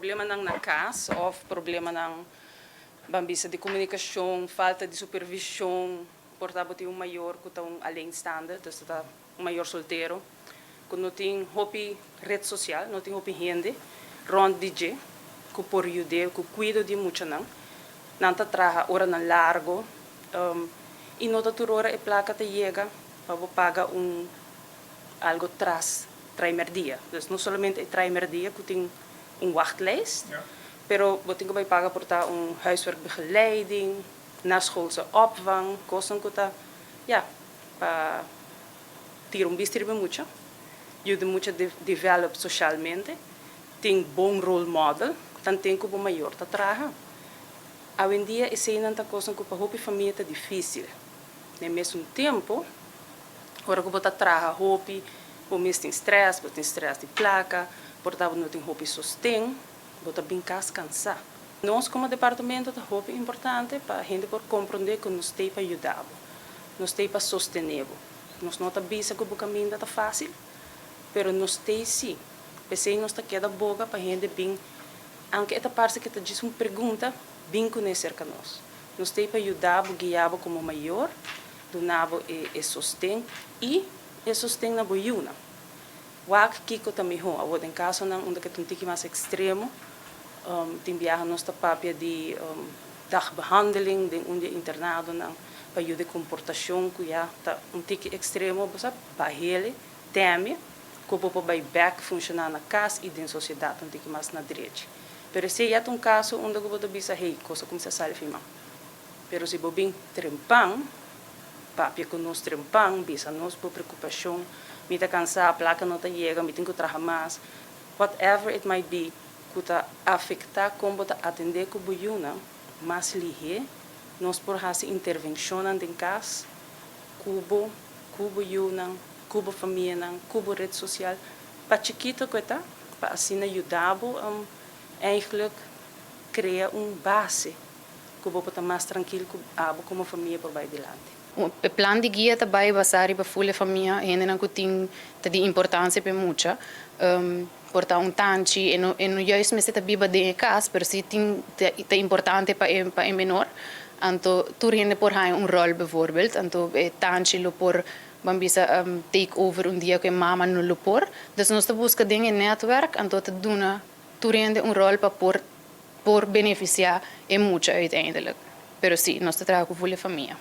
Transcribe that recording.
Problemanan na cas of problemanan, ban bisa, di comunicacion, falta di supervision, por ta bo tin un mayor cu ta un alleenstaande, dus ta un mayor soltero, cu no tin hopi red social, no tin hopi hende rond di dje cu por yude cu cuido di muchanan. Nan ta traha oranan largo y no ta tur ora e placa ta yega pa bo paga un algo tras traimerdia. Dus no solamente e traimerdia cu tin un wachtlijst, pero bo tin cu bay paga por ta un huiswerkbegeleiding, naschoolse opvang, cosnan cu ta, ja, pa tira un bista riba mucha, yuda mucha develop socialmente, tin bon role model, tanten cu bo mayor ta traha. Awendia eseynan ta cosnan cu pa hopi famia ta dificil. Na mesun tempo, ora cu bo ta traha hopi, bo mes tin stress, bo tin stress di placa, por ta bo no tin hopi sosten, bo ta bin cas cansa. Nos como departamento ta hopi importante pa hende por comprende cu nos t'ey pa yuda bo, nos t'ey pa sostene bo. Nos no ta bisa cu bo caminda ta facil, pero nos t'ey si. P'esey nos ta keda boga pa hende bin, aunke e ta parce cu ta djis un pregunta, bin cune cerca nos. Nos t'ey pa yuda bo, guia bo como mayor, duna bo e sosten y e sosten na bo yiunan. Wak kico ta miho. Awor den casonan unda cu ta un tiki mas extremo, tin biaha nos ta papia di dagbehandeling den un di e internadonan pa yuda e comportacion cu ya ta un tiki extremo, bo sa bahele, teme cu bo por bay bek funciona na cas y den sociedad un tiki mas na drechi. Pero esey ya ta un caso unda cu bo ta bisa, hey, cos a cuminsa sali fi man. Pero si bo bin trempan, papia cu nos trempan, bisa nos bo preocupacion, mi ta cansa, placa no ta yega, mi tin cu traha mas, whatever it might be, cu ta afecta con bo ta atende cu bo yiunan, mas lihe nos por haci intervencionnan den cas cu bo yiunan, cu bo famianan, cu bo red social, pa chikito cu e ta, pa asina yuda bo eigenlijk crea un base cu bo por ta mas trankil cu abo como famia por bay dilanti. E plan di guia ta bay basa riba full e famia, hendenan cu tin ta di importancia pa mucha. Por ta un tanchi, e no juist mester ta biba den e cas, pero si tin ta importante pa e menor. Anto tur hende por haya un rol bijvoorbeeld, anto e tanchi lo por, ban bisa, take over un dia cu e mama no lo por. Dus nos ta busca den e netwerk, anto ta duna tur hende un rol pa por beneficia e mucha uiteindelijk. Pero si, nos ta traha cu full e famia.